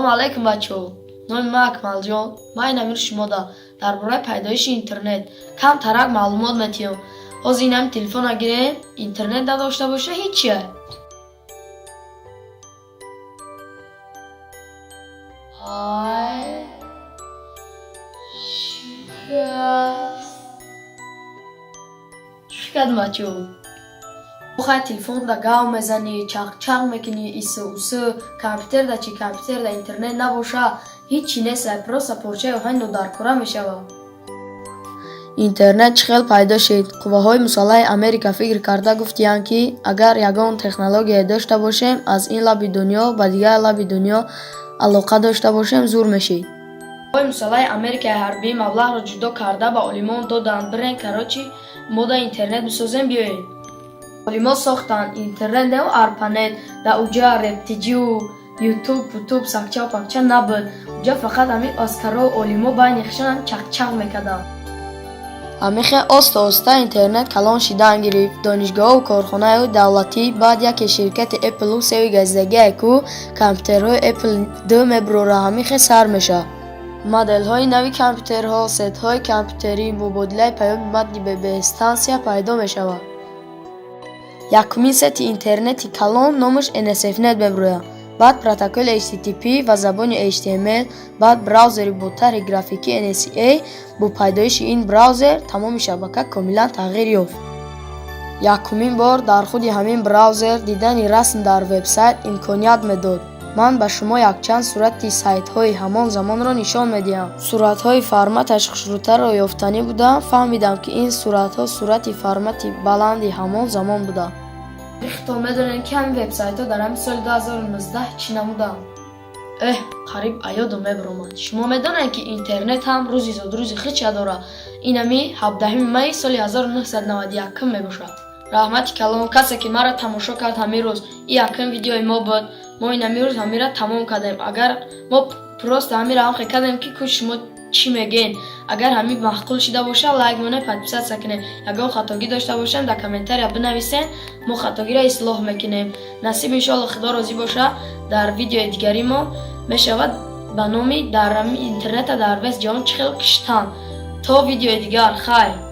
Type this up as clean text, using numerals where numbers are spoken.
Салому алайкум, бачаҳо! Номи ман Акмалҷон. Ман инамир шумода дар бораи пайдоиши интернет кам тарак маълумот метиҳам. Ҳозир инами телефона гирем, интернет надошта боша, ҳичия. Ай, шикаст. Чӣ кардем, бачаҳо? Хай, телефонда гав мезанӣ, чақ-чақ мекунӣ, ису усу. Компютерда чӣ? Компютерда интернет набоша, ҳичи нест, просто порчаи оҳани нодаркора мешавад. Интернет чӣ хел пайдо шид? Қувваҳои мусаллаҳи Америка фикр карда гуфтиянд, ки агар ягон технологияе дошта бошем, аз ин лаби дунё ба дигар лаби дунё алоқа дошта бошем, зур мешид. Қувваҳои мусаллаҳи Америкаи ҳарбӣ маблағро ҷудо карда ба олимон доданд: бирен, короче, мо да интернет бисозем, биёед. Олимон сохтанд интернет неу арпанет, да уҷа рептиҷиу ютуб, путуб, сакчау пакча набуд. Уҷа фақат ҳамин аскарою олимо байни хишон чақчақ мекарданд. Ҳамин хел оста оста интернет калон шидан гирифт. Донишгоҳу корхонаҳои давлатӣ, баъд яке ширкати Эпплу севи газидагие ку компютерҳои Эппл д мебурора, ҳамин хел сар мешавад. Моделҳои нави компютерҳо, сетҳои компютерӣ, мубодилаи паёми матни ББ-стансия пайдо мешавад. Якумин сети интернети калон номаш NSFNet мебурояд. Баъд протоколи HTTP ва забони HTML, баъд браузери бо тарҳи графикии NSA. Бо пайдоиши ин браузер тамоми шабака комилан тағйир ёфт. Якумин бор дар худи ҳамин браузер дидани расм дар вебсайт имконият медод. Ман ба шумо якчанд сурати сайтҳои ҳамон замонро нишон медиҳам. Суратҳои форматаш хушрӯтарро ёфтанӣ будам, фаҳмидам, ки ин суратҳо сурати формати баланди ҳамон замон буданд. Хитон медонед, ки ҳамин вебсайтҳо дар ҳамин соли 2019 чӣ намуданд? Эҳ, қариб аёдо мебаромад. Шумо медонед, ки интернет ҳам рӯзи зодрӯзи хича дорад? Инами 17 майи соли 1991 мебошад. Раҳмати калон, касе ки маро тамошо кард. Ҳамин рӯз и якум видеои мо буд. Мо инами рӯз ҳамира тамом кардем. Агар мо просто ҳамира ҳамхе кардем, ки ку шумо чӣ мегӯен. Агар ҳамин маъқул шида боша, лайк монед, подписаться кунед. Ягон хатогӣ дошта бошем, дар комментария бинависен, мо хатогиро ислоҳ мекунем. Насиб, иншоалло, Худо розӣ боша, дар видеои дигари мо мешавад ба номи дар интернета дар весь ҷаҳон чӣ хел киштан. То видеои дигар, хайр.